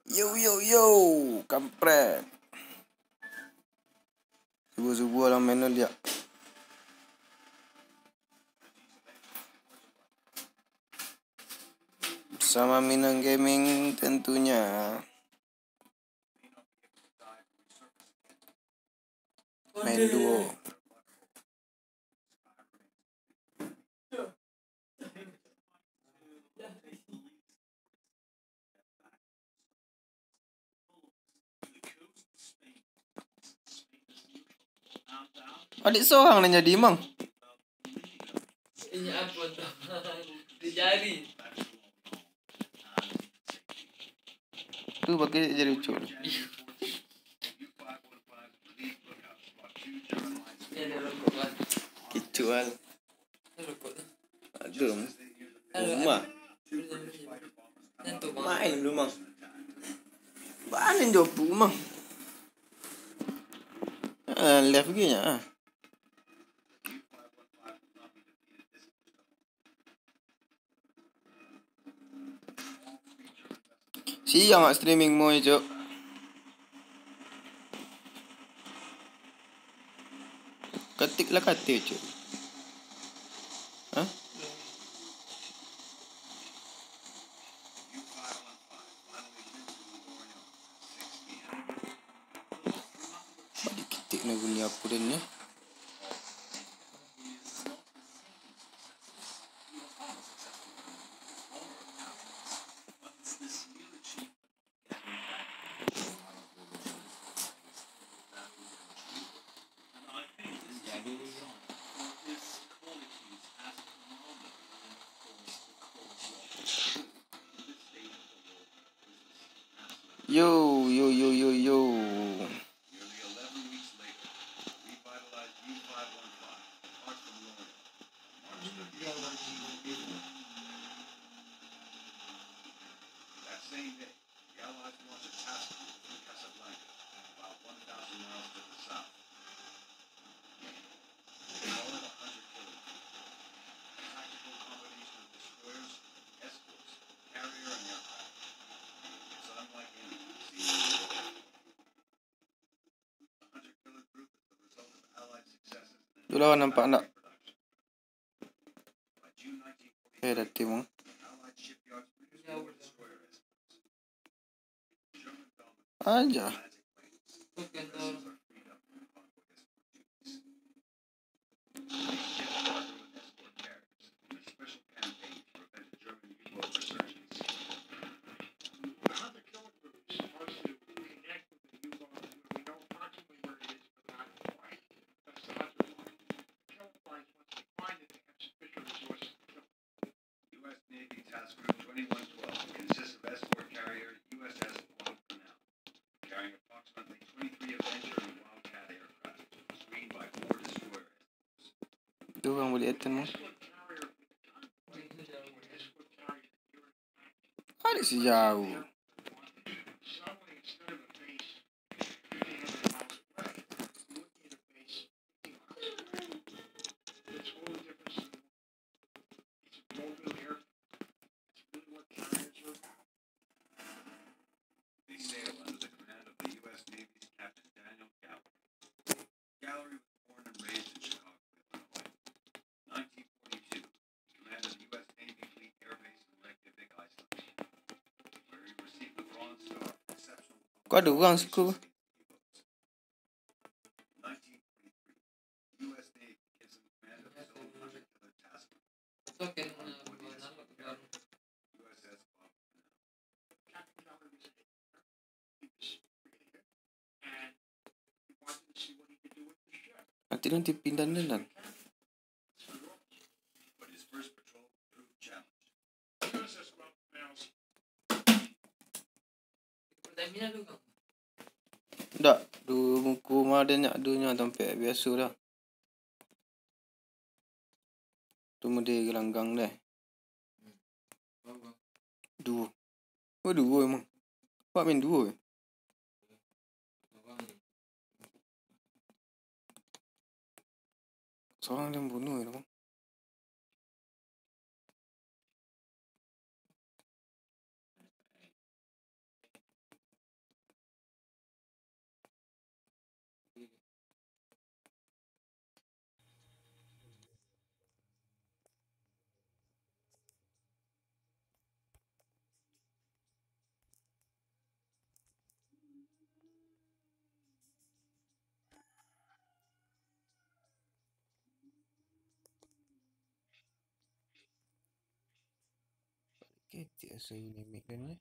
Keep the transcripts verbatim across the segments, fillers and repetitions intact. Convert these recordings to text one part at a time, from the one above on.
Yo, yo, yo, kampret. Subuh-subuh lah main liak. Bersama Minang Gaming tentunya. Main duo. Adik sorang nan jadi, Mang. Inyo apo tu? Dijari. Tu pakai jari ucuk tu. Kicual. Aduh. Rumah. Main rumah. Bana jo rumah. Ah, left lagi nya. Ah. Siang awak streaming mo, Cuk. Ketik lah kata, Cuk. Hah? Balik ketik na bunyi apa dan ni? Yo, yo, yo, yo, yo. Tu lawan nampak ndak? Eh, dah tim. Aja. Tu urang buliah atan mah. Adik si jauh. Kok ado urang siko? Nanti, nanti pindah ni, nan. Ndak, du muko mah ado nyak, du nyo tampek biaso lah. Tu mode gelanggang deh. Duo. Oh, duo emang. Pak main duo eh? Sorang yang bunuh ya, bang. Ketek asa unimik kan, eh?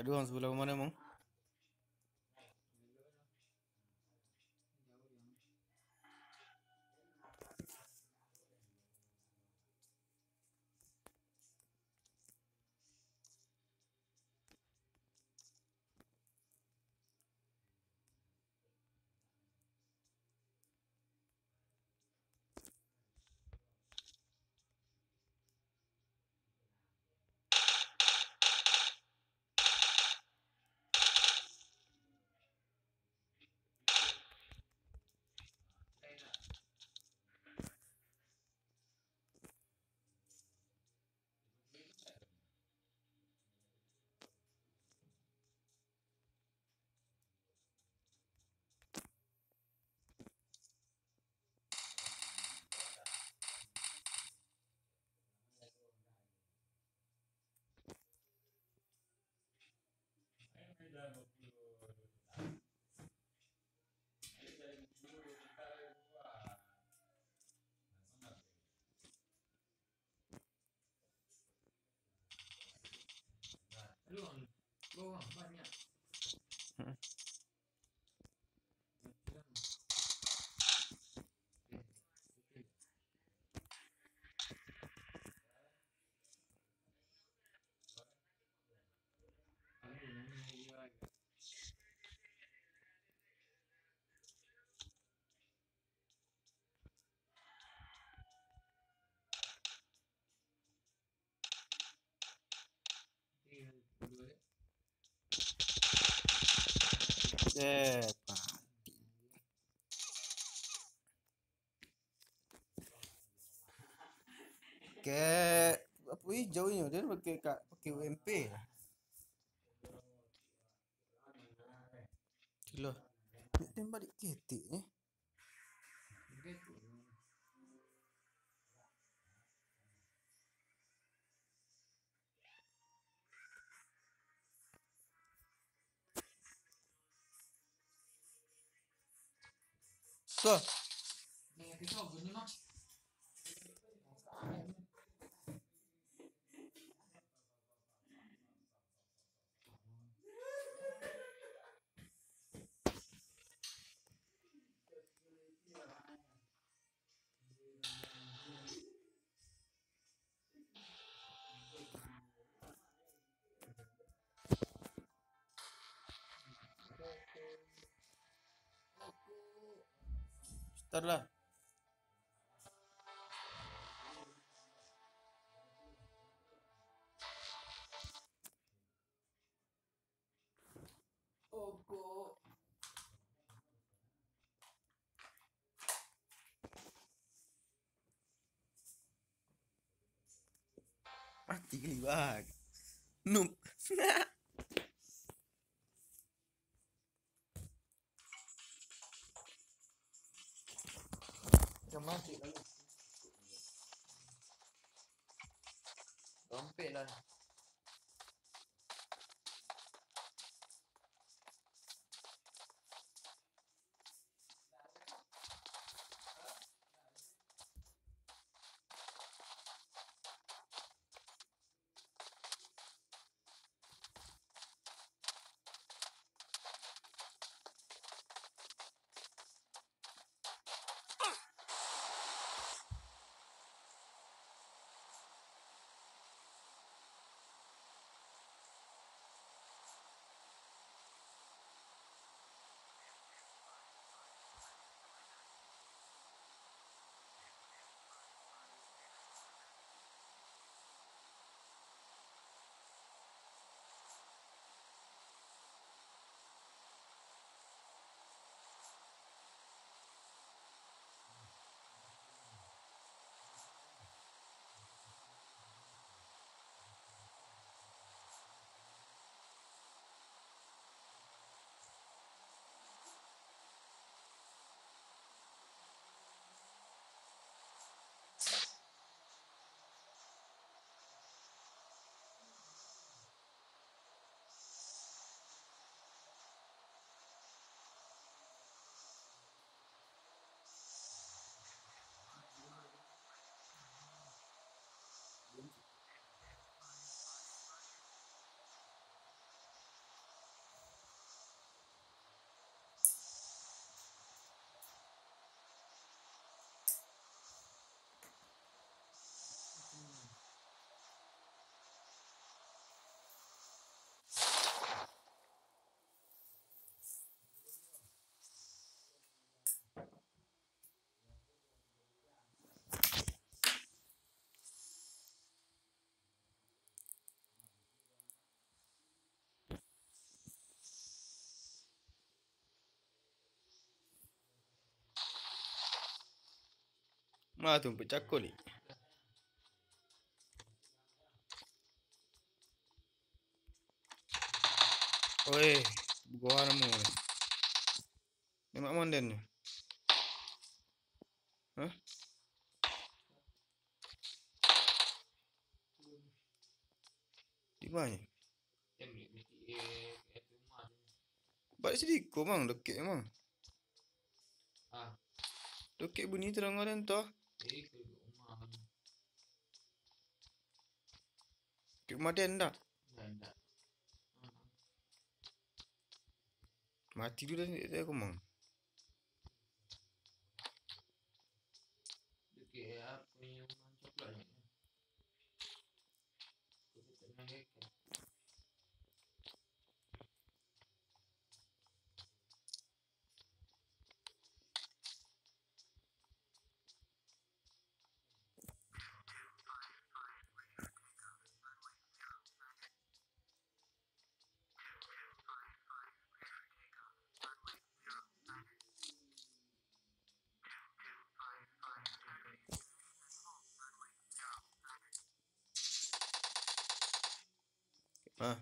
Aduh, ang sabalah rumah ni, Mang. Eh, mati. Kek, apo ijau inyo, dia pakai ka-, pakai U M P. Gilo. Nak tembak di ketek ni. Sah. Start lah. Mati kali, bang. Noob. Macam mati kali. Rompek lah. Mah tu, pecah kok ni. Oi, buka namo. Nembak manden ni. Hah? Di mana? Balik sini ko, Mang, dokek, Mang. Ah. Dokek bunyi terang orang tu. Dokek maden dak? Dak, dak. Mati dulu dah, dah aku, Mang. Dokek apa yang mancok lah ni? Ah.